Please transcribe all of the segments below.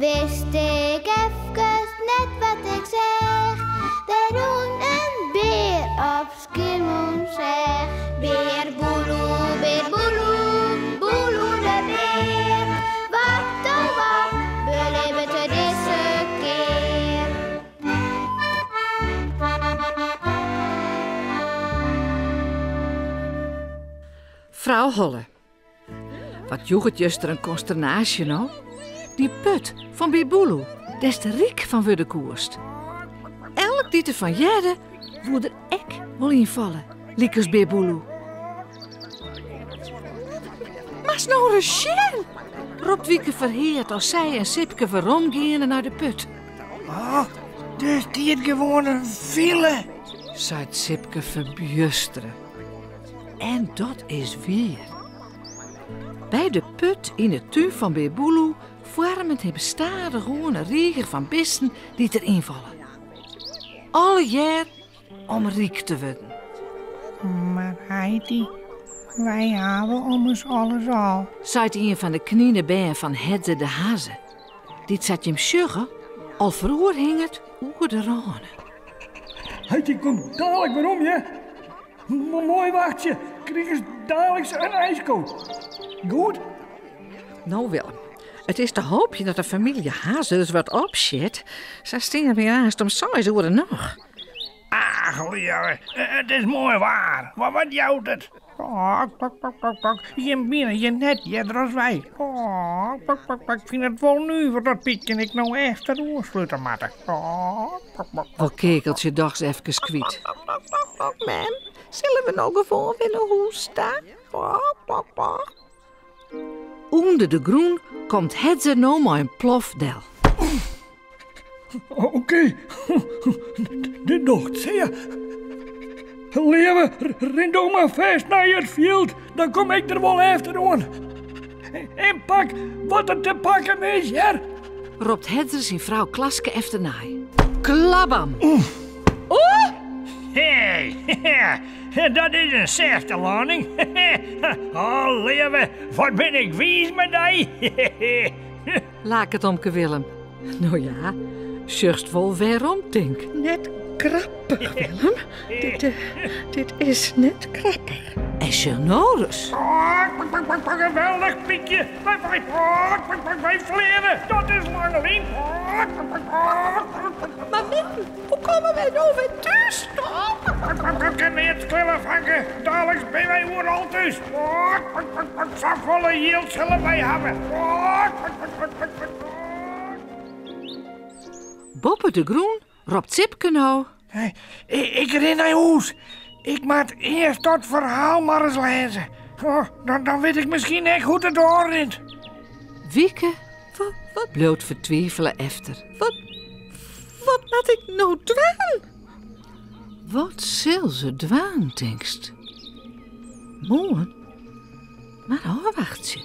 Wist ik efkes net wat ik seach. Der rûn in bear op Skiermûntseach. Bear Boeloe, bear Boeloe, Boeloe de bear. Wat oh wat belibbet er dizze kear? Frou Holle. Wat joech it juster in konsternaasje no? Dy put fan Bear Boeloe, dêr'tst ryk fan wurde koest. Elk dy't derfan hearde, woe der ek wol yn falle, lykas Bear Boeloe. Moatst no ris sjen! ropt Wieke Verheerd as sy en Sipke werom geane nei de put. Oh, der stiet gewoan in file, seit Sipke ferbjustere. En dat is wier. By de put yn 'e tún fan Bear Boeloe foarmet him stadichoan in rige fan bisten dy't der ynfalle. Allegear om ryk te wurden. Mar heity, wy hawwe ommers alles al. Seit ien fan de kninebern fan Hedze de Hazze, dy't sa't jim sjogge al feroarhinget oer de râne. Heity komt dalik werom, hear. Moai wachtsje, krigest daliks in ijsko. Goed? No Willem, it is te hoopjen dat de famylje Hazze ris wat opsjit. Sa stean wy aanst om seis oere noch. Ach, leave, it is moai waar. Wat jout it? Pak, pak, pak, pak, pak. Jim binne hjir net earder as wy. Pak, pak, pak, pak. Ik fyn it wol nuver dat Pietje en ik no efteroan slute moatte. Pak, pak, pak. Wol Kekeltsje dochs efkes kwyt. Mem, sille we no gewoan wer nei hûs ta? Pak, pak, pak. Under de grûn komt Hedzer no mei in plof del. Oké, dit docht sear. Leave, rin do mar fêst nei it fjild, dan kom ik der wol efteroan. En pak wat der te pakken is, hear. Ropt Hedzer syn frou Klaske efternei. Klabam! Oeh! Hey, dat is in sêfte lâning. Oh, leave, wat bin ik wiis mei dy. Laket omke Willem. No ja, sjochst wol wêrom, tink. Net grappich, Willem. Dit, dit is net grappich. En sjoch no ris. Geweldich, Pietje. Wy, wy, wy fleane. Dat is lang lyn. Mar mem, hoe komme wy no wer thús? Kin neat skele, fanke. Daliks binne wy oeral thús. Safolle jild sille wy hawwe. Boppe de grûn ropt Sipke no. Ik rin nei hûs. Ik moat earst dat ferhaal mar ris lêze. Dan wit ik miskien ek hoe't it ôfrint. Wieke bliuwt fertwivele efter. Wat, wat moat ik no dwaan? Wat sil se dwaan, tinkst? Moarn mar ôfwachtsje.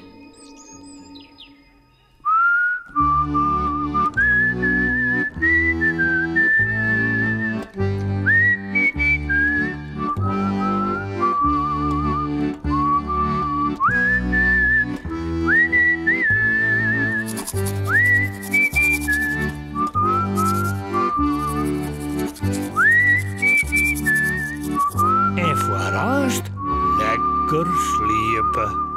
En foar aanst lekker sliepe.